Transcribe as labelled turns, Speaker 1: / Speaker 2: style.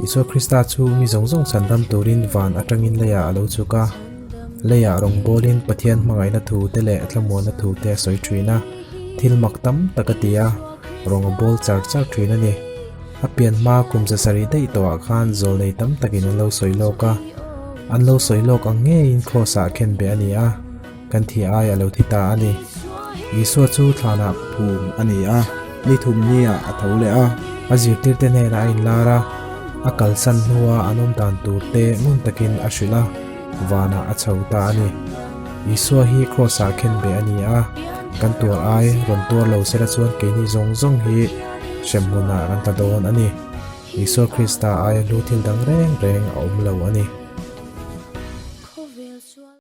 Speaker 1: Isua Krista chu mi zawng zawng chhandam turin van atangin leiah a lo chhuk a. Leiah rawngbawlin Pathian hmangaihna thu te leh thlamuanna thu te a sawi thin a, thil mak tam tak a ti a, rawng a bawl char char thin a ni. A pian hma kum zasarih daih tawhah khan zawlnei tam takin an lo sawi lawk a, an lo sawi lawk ang ngeiin Kraws-ah khen beh a ni a, kan thi ai a lo thi ta a ni. Isua chu thlanah phum a ni a, ni thum niah a tho leh a. A zirtirte hnenah a inlar a, a kalsan hnua an awm dan turte ngun takin a hrilh a, vanah a chho ta a ni. Isua hi Kraws-ah khen beh a ni a, kan tuar ai rawn tuar lo sela chuan keini zawng zawng hi hremhmunah kan tla dawn a ni. Isua Krista aia hlu thil dang reng reng a awm lo a ni.